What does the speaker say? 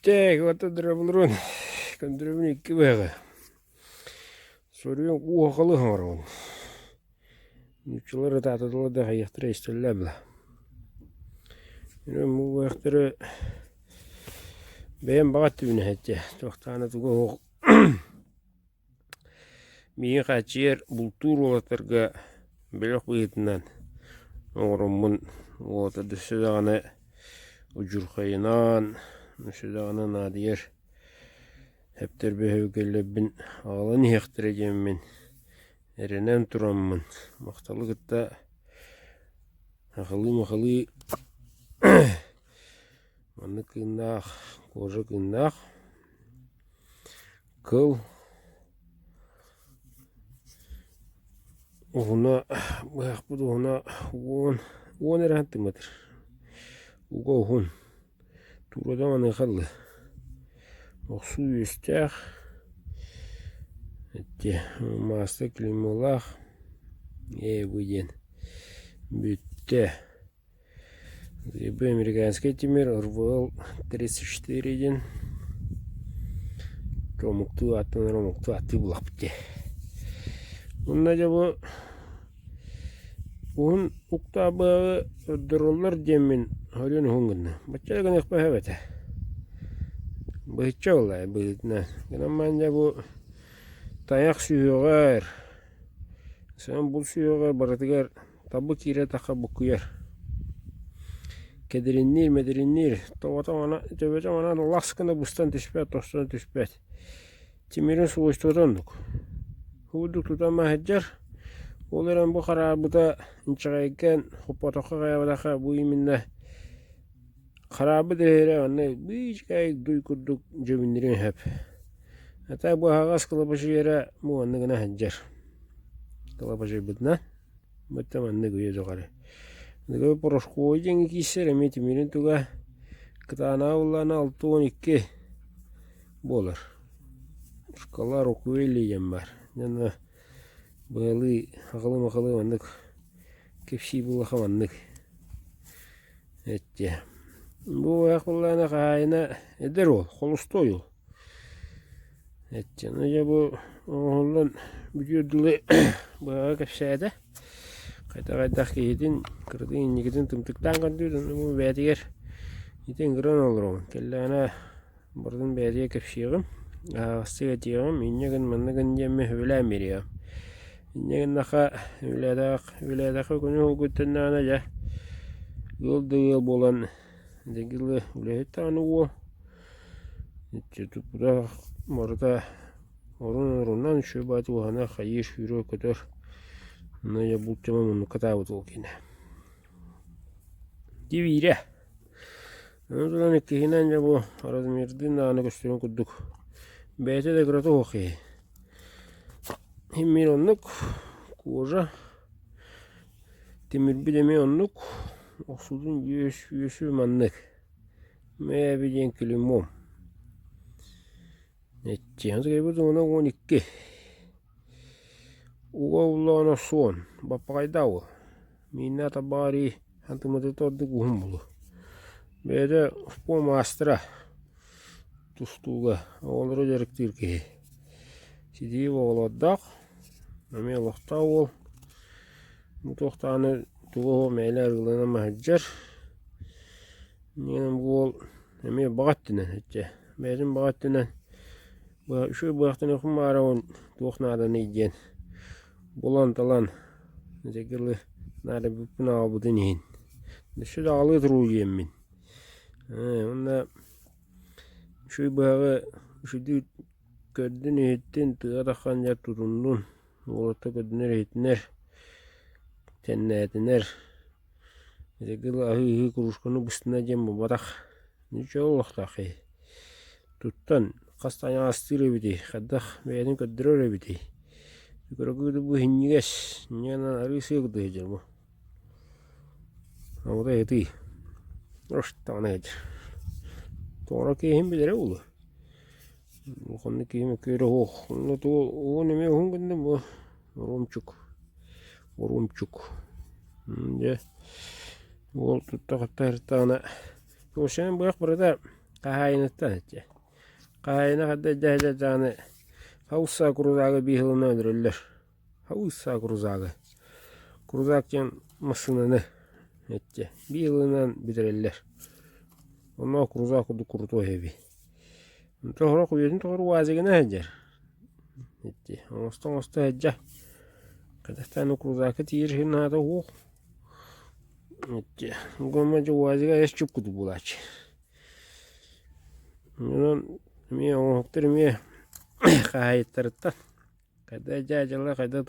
Так, вот дробулрун, көндөрөбүн икки быһаҕы. Соруйан уохалы оҥоробун. Нууччалар ытаатылар да хайыахтара истэллэр бла. Бу бэйэм баҕа өттүбүн эһэччи туохтаана тугу оһох Миигин хааччыйар бултуур уолаттарга бөлөх быһыытынан оҥороммун уолаттар өссө даҕаны удьурхайынан, өссө даҕаны наадыйар эптэрбэһэбикэллэрбин аҕалан иһиэхтэрэ диэммин эрэнэн тураммын махталы кытта сахалыы-махалыы маннык кыыннаах кожа кыыннаах Кыл уһуна быһахпыт уһуна 10 эрэ сантиметр уга уһун туурата маныаха дылы охсуу үөстээх ити мааста клеймолаах ээ бу диэн бүттэ. Американскай тимир РВЛ 34 диэн омуктуу ааттанар омуктуу аттыы булахпыт дии. Уонна дьэ бу уһун уктаабыаҕы ордороллор диэммин хорүөн уһун гынна. Бачча да гыныахпа сөп этэ. Быһычча буолла быһыытынан. Гынан баран дьэ бу тайах сүһүөҕэр, саҥа бул сүһүөҕэр барытыгар Табы киирэ-таха буккуйар, кэдиринниир-мэдиринниир, тоҕото маҥан төбөтө маҥан лас гына быстан түспэт, тостон түспэт. Тимирин свойствота оннук. Курдук тутан сылдьар, ол эрэн бу хараарбыта инчэҕэйгэн хоппотоххо хайаабатахха бу именно хараабыт эрэ онно быычыкай дуй курдук дьөбүннүрүөн сөп. А так бу аһаҕас кылабачыйара бу оннук гына сылдьар. Кылабачыйбытынан Бытта маннык үйэ тухары. Аныгы порошковай диэҥҥэ киирсэр эмиэ тимирин туга кытаанаҕа буллаҕына 62 буолар. Шкала Рокуэлли диэн баар. Дьэ быһалыы акылы-макылы маннык кэпсии буоллахха маннык эттэ. Бу быһах буоллаҕына хаһаайына эдэр уол, холустой уол. Иччэни дьэ бу оҥоһуллан бүтүөр дылы быһаҕа кэпсээтэ. Хайдах-хайдах киһитин кыратын инникитин тымтыктаан көрдүүр уонна бу бэйэтигэр ити ыҥыран олоробун. Кэллэҕинэ барытын бэйэтигэр кэпсиэҕим, аһаҕастык этиэҕим, инньэ гын манна гын диэммин сөбүлээн биэриэҕим. Инньэ гыннахха үлэлээх үлэлээтэххэ күнү уһугуттаннаҕына дьэ ыал да ыал буолан Дэгилы үлэһит даҕаны уол Иччитуппутах барыта орун-орунан үчүгэй уһана хайыы сүүрэ көтөр онно дьэ булчума муннукка таабыт уол киинэ Дибиирэ Аны туран иккиһинэн дьэ бу размердыын даҕаны көстөрүн курдук бэйэтэ да кырата суох киһи Син оннук кожа Тимирбит эмиэ оннук, охсуутун үөс үөсү маннык Мээби диэн клеймом Иччиэн уона 12 Уга уллаҕына суон, баппаҕайдаах уол Мииннээх табаарый хантымытыта ордук уһун буолуо Бэйэтэ успуо маастара тустууга оҕолору дьарыктыыр киһи Ситиһии оҕолордоох, эмиэ олохтоох уол Бу туох даҕаны тугу оһох мээлэ арыыланан сылдьар. Инньэ бу уол эмиэ баҕа өттүнэн иччэ бэйэтин баҕа өттүнэн үчүгэй быһахтаныахпын баҕарабын туох нааданый диэн булан-талан ити наадыйбыппын аҕалбытын иһин өссө да аҕалыы туруо диэммин уонна үчүгэй быһаҕы үчүгэйдик көрдүн-иһиттин тыа таххан дьэ тутуннун Уолаттар көрдүнэр-иһиттинэр, тэннээтинэр, ити аһыы-аһыы кружканы быстына диэн буолбатах. Ничего олохтоох киһи. Туттан хас да айаҕастыыр эбитий, хайдах бэйэтин көрдөрөр эбитий. Кыракый бу иһинньигэс, инньэ гынан арыы сыа курдук сылдьар бу. Оҕото ыйытыы. Даҕаны сылдьар. Тоҕо киһим билэрэ буолуо. Ханнык киһи мөккүөрэ суох. Онно тугу уон эмиэ уһун гынным бу Оруомчук. Оруомчук. Дьэ уол тутта-хапта сырыттаҕына Туосчанан быһах барыта. Хаһаайыныттан иччи. Хаһаайына ханна илдьэ даҕаны хаусса крузагы биир сылынан өлөрөллөр. Хаусса крузагы. Крузак диэн массыынаны иччи биир сылынан бүтэрэллэр. Онно крузак курдук крутой эбит. Онтон сорох үйэтин тухары УАЗигынан сылдьар. Иччи оҥосто-оҥосто сылдьа. Казахстан крузакка тиийэр сирин аата уох. Иччи уонна дьэ УАЗига эс чуп курдук буолааччы. Онон эмиэ оҥоһуктар эмиэ хаһаайыттарыттан хайдах дьаадьалар, хайдах